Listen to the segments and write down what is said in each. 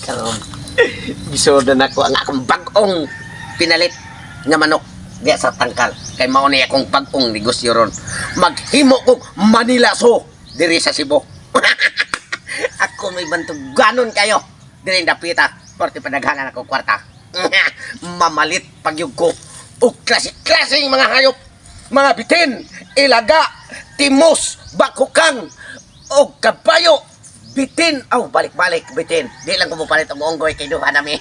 Karon gisoda na ko ang akong bag-ong pinalit nga manok diya sa tangkal. Kay mao ni akong bag-ong negosyo ron. Maghimo kog Manila so diri sa Cebu. Ako may bantuganon kayo diri dapita. Porte padaghanan ako kwarta. Mamalit pagyug ko og klase-klaseng mga hayop, mga bitin, ilaga, timos, bakukang, og kabayo, bitin, aw balik-balik bitin. Di lang ko mopalit og unggoy kay duha nami.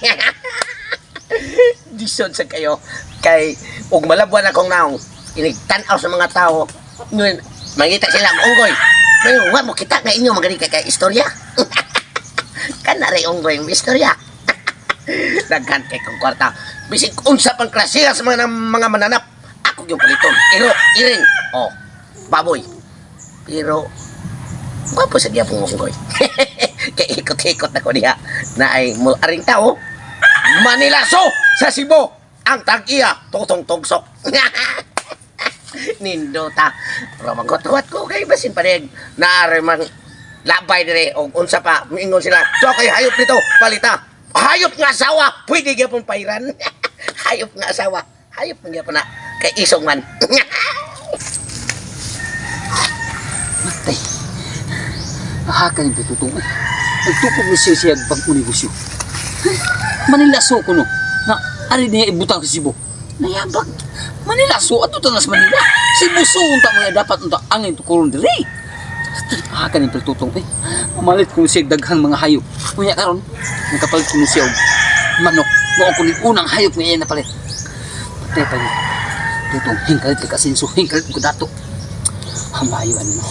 Dison sa kayo kay og malabwan akong naong inig tan-aw sa mga tao. Ngayon, mangita sila ang unggoy. Ngayon, wa mo kita nga inyo magaling kay istorya. Kana rin unggoy ang istorya. Daghan kay kong kwarta. Bisig unsa pang klase sa mga mananap. Ako yung paliton. Iro, iring. Oh, baboy. Pero gwapo sa gyapon unggoy. Kay ikot-ikot na ko diha na ay mo aring tao. Manila so sa Cebu ang tag-iya tutong tugsok. Nindota. Pero magkot-kot ko kay basin panig naare man labay dire og unsa pa miingon sila. So kay hayop nito palita. Hayop nga asawa, pwede gyapon pairan. Hayop nga asawa. Hayop man gyapon na kay isong man. Matay. Ahaka ni tutong. Nagtukog ni siya siya bag-o negosyo. Manila so kuno. Na ari niya ibutang sa Cebu. Nayabag. Manila so ato ta sa Manila. Cebu so unta mo dapat unta angin tukuron diri. Ahaka ni tutong eh. Mamalit ko siya daghang mga hayop. Unya karon nakapalit ko siya og manok. Mao ko ni unang hayop nga iya napalit. Patay pa ni. Tutong hingkalit ka kasinso, hingkalit ko dato. Hamayo ano mo.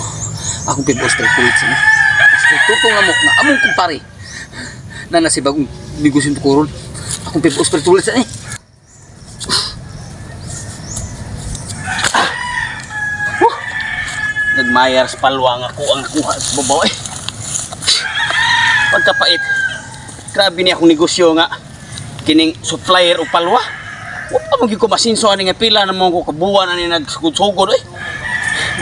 Akong pibos kay kulit sa mo. Basta tutong amok nga among kumpare. Na nasi bagong negosyo tukuron. Akong pibos kay tulit sa ni. Nagmayar sa palwa nga ko ang kuha sa babaw eh. Pagkapait. Grabe niya akong negosyo nga kining supplier o palwa. Wa pa man gyud ko masinso ani nga pila na mo ko kabuwan ani nagsugod-sugod eh.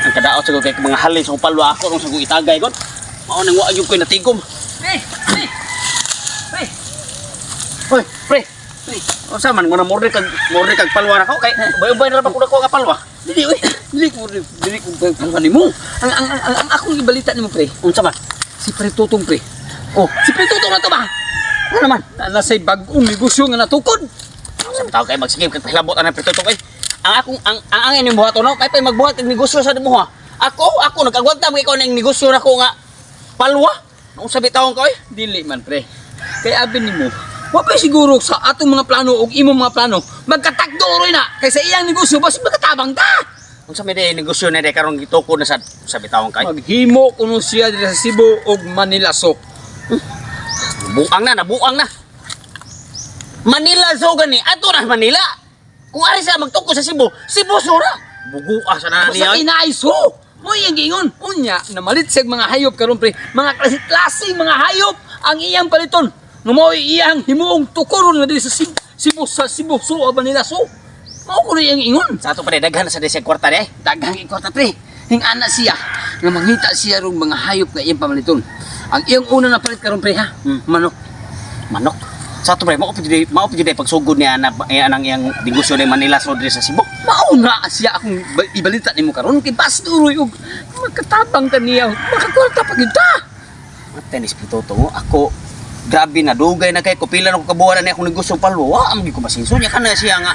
Ang kadaot sa ko kay mga halin sa akong palwa ako rong sa kong itagay kon. Mao nang wa gyud ko'y natigom. Pre! Pre! Pre! Hoy, pre. Unsa man mo na morder kag palwa na ko kay ubay-ubay na ra ba ko nako nga palwa. Dili oy. Dili ko palwa nimo. Ang akong ibalita nimo pre. Unsa man? Si Pre Tutong pre. Oh, Si Pre Tutong na to ba? ano naman? Na nasay bagong negosyo nga natukod. Sa tao kay magsigib kag pahilabot ana pitutok ay. Ang akong ang inyong buhaton no kay pay magbuhat og negosyo sa dimuha. Ako nagagwanta mo ikaw ning negosyo nako nga palwa. Unsa bitawon ka oy? Dili man pre. Kay abi nimo, wa pa siguro sa atong mga plano ug imong mga plano magkatakdo roy na kay sa iyang negosyo bas magkatabang ta. Unsa may day negosyo na day karon gitukod na sa bitawon kay? Maghimo kuno siya diri sa Cebu ug Manila so. Buang na, nabuang na. Manila so gani ato na Manila. Kung ari sa magtukod sa Cebu, Cebu sura. Bugua sa na Basta niya. oy. inaay so. Mo iyang giingon. Unya namalit siya mga hayop karon pre. Mga klase-klase mga hayop ang iyang paliton. Nga mao iyang himuong tukoron nga diri sa Cebu, Cebu sa Cebu so o Manila so. Mao kuno iyang ingon. Sa ato pa day daghan na sa day siya kwarta day. Daghang ikwarta pre. Hingana siya nga mangita siya rong mga hayop nga iyang pamaliton. Ang iyang una na palit karon pre ha, manok. Manok. Sa ato pre, mao pa jud day pagsugod niya na anang iyang negosyo ni Manila so diri sa Cebu. Mauna siya akong ibalita nimo karon kay basturoy og makatabang ka niya, makakwarta pa gyud ta. Tennis pituto mo ako grabe na dugay na kay ko pila na ko kabuhan na akong negosyo palwa wa am gyud ko masinso niya kana siya nga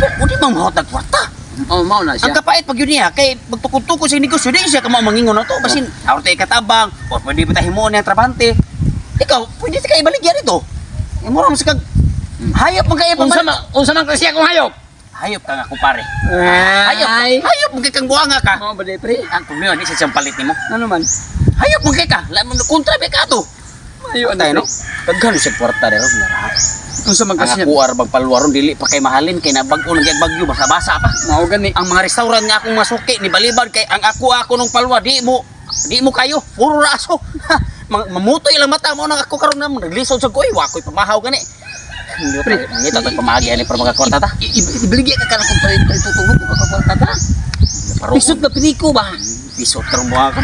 pero di man mahot kwarta. Oh, mao na Ang siya. kapait pag yun niya kay magtukod-tukod sa negosyo di siya kamo mangingon na to basin awr tay katabang or pwede ba ta himuon niya trabante ikaw pwede ta kay ibaligya dito eh mura mo sa kag hayop man kay Unsa man kasi akong hayop? Hayop ka nga kumpare, hayop. Ay. Hayop man kay kang buanga ka. Mao ba di pre? Ang problema di sa siyang palit nimo. Ano man? Hayop man kay ka. Kontra ba ka to? Ayo Tayo no, daghan siya kwarta dero nga. Unsa man Ang kasi ako arbag palwaron dili pa kay mahalin kay nabag-o nang bagyo basa-basa pa. Mao gani. Ang mga restaurant nga akong masuki ni balibad kay ang ako nung palwa di mo kayo puro ra aso. Mamutoy lang mata mo nang ako karon na naglisod sa koy wa koy pamahaw gani. Pre, Mangita tag pamagi ani para makakwarta ta. Ibaligya ka karon kung palit tutulog makakwarta ta. Paruon. Pisot na piniko ba? Pisot karong buha ka.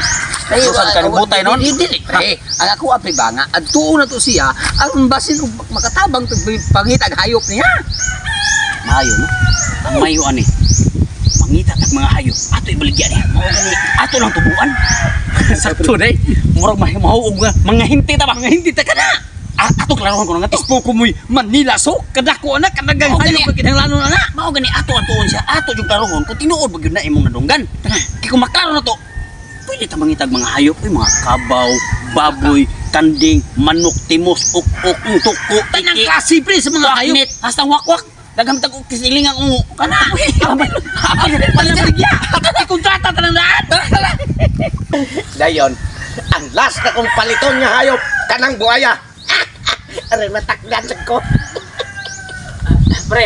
Susan ka ng butay noon. Dili, pre. Ang ako apre ba nga adtuon na to siya ang basin og makatabang tag pangitag hayop niya. Maayo no. Ang mayo ani. Mangita tag mga hayop. Ato ibaligya niya. Mao gani ato lang tubuan. Sakto day. Murag mahuog nga mga hinti ta ba? Mga hindi ta kana. Ato klarohon ko nga to. Ispo ko mo'y Manila so kadako ana kadagang Mao hayop gani. nga kinahanglanon ana. Mao gani ato atuon siya. Ato yung klarohon kung tinuod ba gyud na imong nadunggan. Kay kung maklaro na to, pwede ta mangitag mga hayop, uy, mga kabaw, baboy, kanding, manok, timos, uk-uk, tuko, Tanang tiki, klase pre sa mga hayop. paknit, hasta wakwak. Daghang tag og kisilingang ungo. Kana. Palit baligya. Ikontrata tanang daan. Dayon, ang last na kong paliton nga hayop, kanang buhaya. Aray, matakdan sad ko. Pre,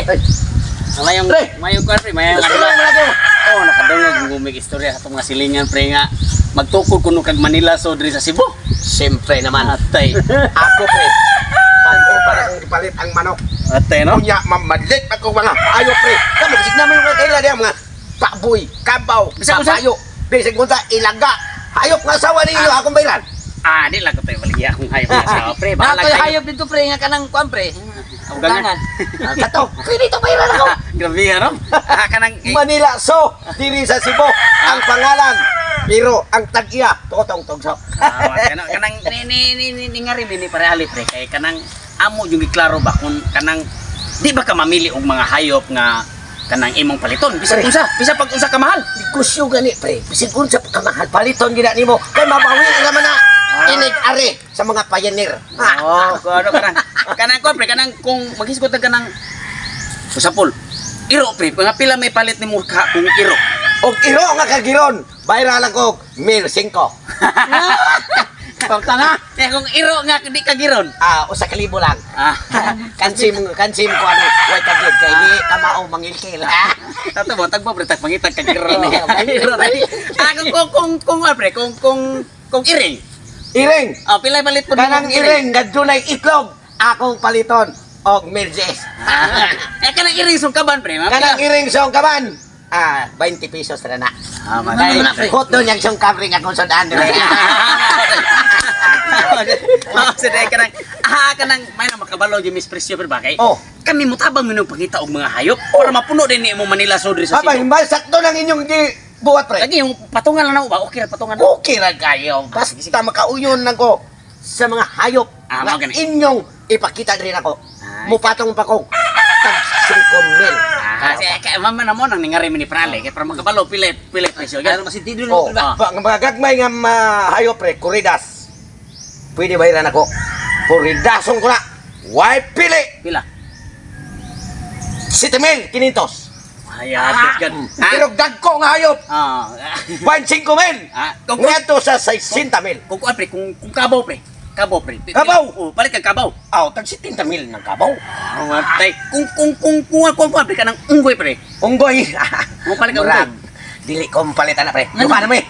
mayong Pre! mayong kuan pre, mayong Gusto lang ako. Oh, nakadungog gumig istorya sa atong mga silingan pre nga magtukod kuno kag Manila so diri sa Cebu. Siyempre naman. Atay. Ako pre, bago pa na kong ipalit ang manok. Atay no? Unya, mamadlit ako mga hayop pre. Kamo, bisig naman yung kaila diya mga baboy, kabaw, Bisag unsa? kabayo. Bisig unsa, ilaga. Hayop nga asawa ninyo, akong baylan. Ah, di lang ko tayo baligya akong hayop nga asawa pre. Bahala Natoy kayo. hayop dito pre nga kanang kuan pre. Ugangan. Ugangan. Kato, pwede ito baylan ako. Grabe ha, no? Ah, kanang eh, Manila So, diri sa Cebu, ang pangalan. Pero ang tag-iya, Totong Tugso. Ah, kanang kanang ni ni ni ni, ni nga rin ni parehali pre kay kanang amo yung giklaro ba kung kanang di ba ka mamili og mga hayop nga kanang imong paliton bisan Pre. unsa bisan pag unsa ka mahal. Negosyo gani pre, bisig unsa pa kamahal paliton gina nimo kay mabawi naman na inig ari sa mga pioneer. Ah, Oh, kung ano kanang kanang ko pre kanang kung maghisgot ka kanang usapol. Iro pre, mga pila may palit nimo ka kung iro. Og iro nga kagiron, bayra lang ko 1,500. Pamta na. Eh kung iro nga di ka giron. Ah, usa ka libo lang. Ah. Kansim kansim ko ano, way kagid kay di kamao mangilkil. Ah. Tato mo tagbo pre tag pangitag ka giron. Iro na. Ah, kung ah, pre kung iring. Iring, Ah, pila palit po nimo kanang kung iring nga dunay itlog, akong paliton og 1,010. Ah, eh kanang iring sung kaban pre. Mga Kanang pila? iring song kaban. Ah, 20 pesos ra na. Ah, matay. Ano na, pre? Hot doon yung song kabring akong sudan dire. Oh, sa day kanang ah kanang may na makabalo yung mispresyo pero bakay. Oh. Kami mutabang mo nung pangita og mga hayop para mapuno din ni mo Manila so diri sa Habang Cebu. himbal sakto ng inyong gibuhat pre. Lagi yung patungan lang na ba? Okay ra patungan na. Okay ra kayo. Basta makauyon lang ko sa mga hayop Ah, na mao gani. inyong ipakita din ako. Ay. Mupatong pa ko tag 5,000. Ah, si kay mama na mo nang ningari mi ni Prale kay para makabalo pila pila presyo. Ano masintido Oh, na ba? ba, ang mga gagmay nga mga hayop pre, kuridas. Pwede bayaran ako. Kuridason ko na. Why pili? Pila. 7,500. Ay, ah, gan. Ah. Pero dagko nga hayop, Ah. 25,000. Ah, kung Ngadto sa 60,000. kung kuan pre, kung kabaw pre. Kabaw pre. Kabaw? Oh, palit kag kabaw. Aw, tag 70,000 ng kabaw. Ah, matay. Kung kuan pre kanang unggoy pre. Unggoy. Mo palit ka Murag, unggoy. dili ko palitan na pre. Duha na mo eh.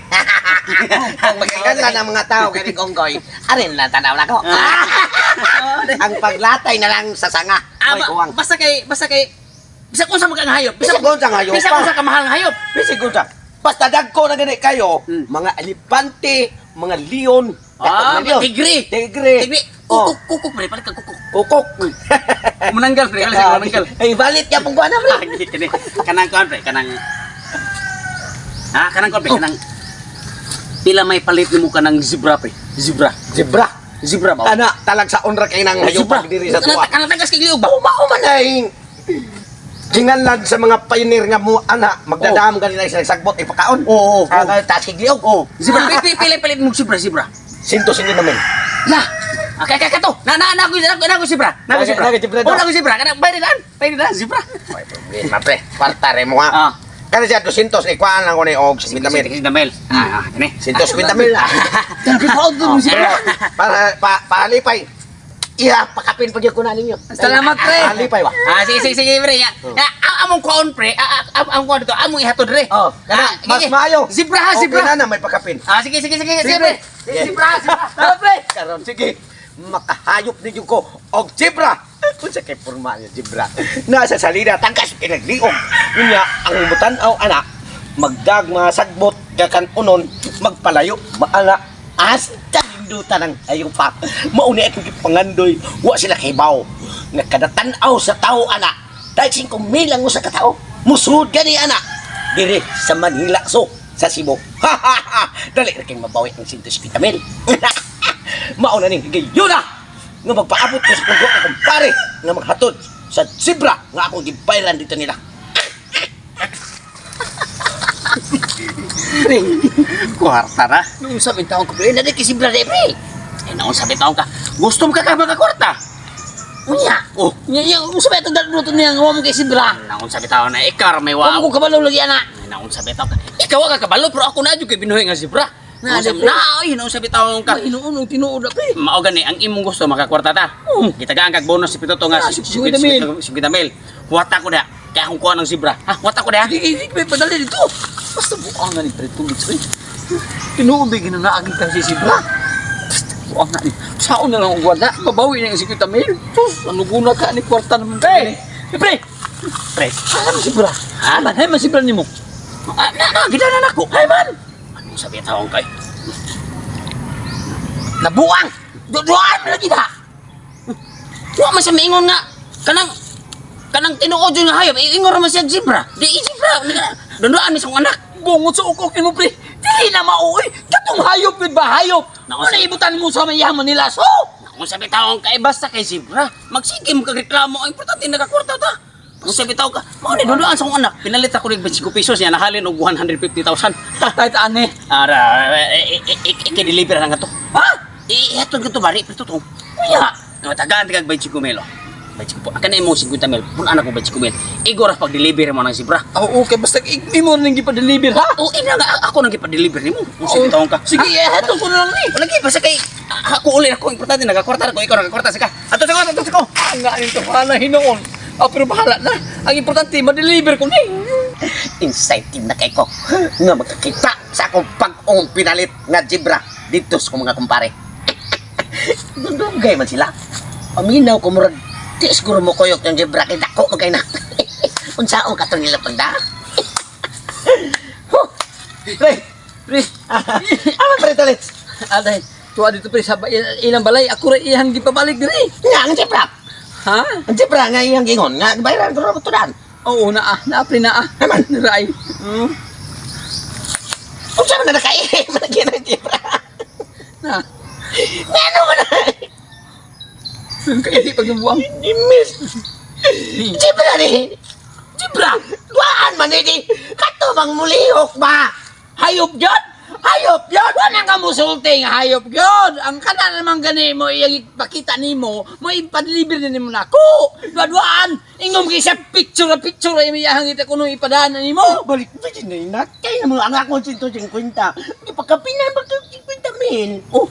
Ang magaganda ng mga tao ganing unggoy, arin lang tanaw na ko. Ang paglatay na lang sa sanga. Ah, May kuwang. basta kay bisa kung sa mga hayop. Bisag kung sa hayop Bisa pa. kung sa kamahal nga hayop. Bisig ko siya. Basta dagko na gani kayo, mga elepante, mga leon, Ah, dako na leon. tigre. Tigre. Tigre. Oh, Kukok, kukok pre, palit kag kukok. kukok. Mananggal pre, palit kag mananggal. Ay, balit ka pong kuwan na pre. Ah, kini. Kanang kuan pre, kanang Ah, kanang kuan pre, kanang pila may palit nimo kanang zebra pre. Zebra. Zebra. Zebra ba? Ana, talag sa onra kay nang hayop Zebra. diri sa tuwa. Kanang tagas kay liog ba? Uma-uma na yung ginganlan sa mga pioneer nga mo ana magdadam ganila sa sagbot ipakaon. Oo, oo, Ah, taas kay liog. Oh, zebra. Pila pila palit mo zebra, zebra. Sinto sinto namin. La. Okay, okay, kato. Na na na ko na na ko zebra. Na ko zebra. Na- na- zebra Oh, daw. na ko zebra. Kanang bayad daan. Bayad daan zebra. Ay, problema pre. Kwarta re mo nga. Ah. Kana siya 200 ni kuan lang ko ni og 50 mil. 50 mil. Ah, kani. 150 mil. Proud mo siya. Para pa palipay. Iya, pakapin pag ko na ninyo. Salamat, pre. Palipay ba? Ah, sige, sige, sige, pre. Ya. Ya, among kuon, pre. Ah, ah, among kuon dito. Among ihatod, re. Oh, kana Ah, mas sige. maayo. Zebra, ha, Okay zebra. na na may pakapin. Ah, sige, sige, sige, sige, pre. Sige. Zebra, zebra. Salamat, pre. Karon sige, makahayop ninyo ko og zebra. Unsa kay porma niya zebra? Nasa salida tangkas pinagliog. Unya ang mutan-aw anak magdag mga sagbot gakan unon Magpalayo, maala. Hasta ninduta ng hayop. Mauni akong gipangandoy. Wa sila kibaw. Nga kada tan-aw sa tao, ana. Dahil 5 mil ang usa ka tao. Musud gani, ana. Dire sa Manila, so, sa Cebu. Dali ra kay mabawi ang 150 mil. Mauna ning higayuna nga magpaabot ko sa pugo akong pare nga maghatod sa zebra nga akong gibayran dito nila. Pre, kwarta ra. Nung sa taon ko pre, nadi kay zebra di pre. Eh, naon sa taon ka. Gusto mo ka ka makakwarta? Unya. Oh, Nya nya unsa ba itong dalot niya nga wa mo kay zebra? naon sa taon na ikaw ra may Wa wa. mo ko kabalo lagi ana. Naon sa taon ka. Ikaw ka kabalo pero ako na jud kay binuhi nga zebra. Na, Na, di, pre. na, oy, naon sa taon ka. Hinuon og tinuod na pre. Mao gani ang imong gusto makakwarta ta. Oo. Gitagaan kag bonus si Pitoto nga Ah, 50 mil. 50 mil. Huwata ko da. Kaya akong kuha ng zebra. Ha, huwata ko da. Di di di padali dito. Basta buang nga ni pre tubig pre. Tinuod ba ginanaagi ka si zebra? Basta buang nga ni. Saon na lang og wala, mabawi na ang 50 mil. Sus, ano guna ka ni kwarta naman pre. Eh, pre, Pre. asa man zebra? Ha? Man, hay man zebra nimo. Ah, na, na, gidanan ako. Hay man. Ano sabi taon kay? Nabuang. Duduan man lagi da. Wa man siya maingon nga kanang kanang tinuod yun nga hayop, iingon ra man siya zebra. Di i zebra. Dunduan mi sa akong anak. Bungot sa ukok nimo pre. Dili na mauoy. Katong hayop yun ba hayop? Nako, Ano ibutan mo sa may yaman nila so? Kung sabi taon kay basta kay zebra, magsige mo kag reklamo, ang importante nagakwarta ta. Kung sabi taon ka, mao ni dunduan sa akong anak. Pinalit ako nig 25 pesos niya nahalin og 150,000. Tatay ta ane. Ara, i-deliver na nga to. Ha? Ihatod ka to bari, pero totoo. Kuya. No, tagaan kag 25 mil. oh. 25 po. Akin na imong 50 mil. Punan ako 25 mil. Igor pag deliver mo ng zebra. Oo, okay. Basta imo nang gipa-deliver, ha? Oh, ina nga ako nang gipa-deliver nimo. Kung sige taon ka. Sige, eh, hatod ko na lang ni. Lagi basta kay ako uli ako importante nagakwarta ako ikaw nagakwarta sa ka. Ato sa ko, ato sa ko. Ang nga yung kapahala hinoon. Ah, pero bahala na. Ang importante, ma-deliver ko ni. Excited na kay ko nga magkakita sa akong pag-ong pinalit nga zebra dito sa akong mga kumpare. Dugay man sila. Paminaw ko murag di siguro mo kuyok yung zebra kay dako man kay na. Unsaon ka to nila pagda? Huh. Pre, pre. Aman pre tulit. Aday, tuwa dito pre sa ilang balay. Ako ra iyang gipabalik diri. Nga ang zebra. Ha? Ang zebra nga iyang gingon nga bayaran ko ro tudan. Oo, naa. Naa, pre, naa. Naman. Niray. Hmm. Unsa man na nakaihi man ang ginang zebra. Na. Ngano man na? Kaya pag nabuang. Miss. Zebra ni. Zebra! Duaan man ini. Katubang mulihok ba? Hayop yun! Hayop yun! Wala ka musulti nga hayop yun! Ang kana naman gani mo iyang ipakita nimo, mo ipadeliver na nimo nako. Duwa-duwaan! Ingom kay sa picture na picture ay may iyang ita kuno ipadaan na nimo. Balik ba din na Kaya mo ang akong 150. Di pa kapila ba 50 mil? Oh,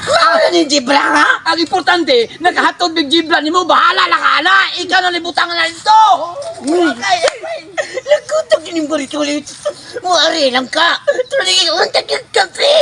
Mao na ni Jibra ha? ang importante, nakahatod mig jibla nimo, bahala na ka na. Ikaw na libutang na dito. Nagkutog din yung baritulit. Muari lang ka. Tuloy yung untag yung kape.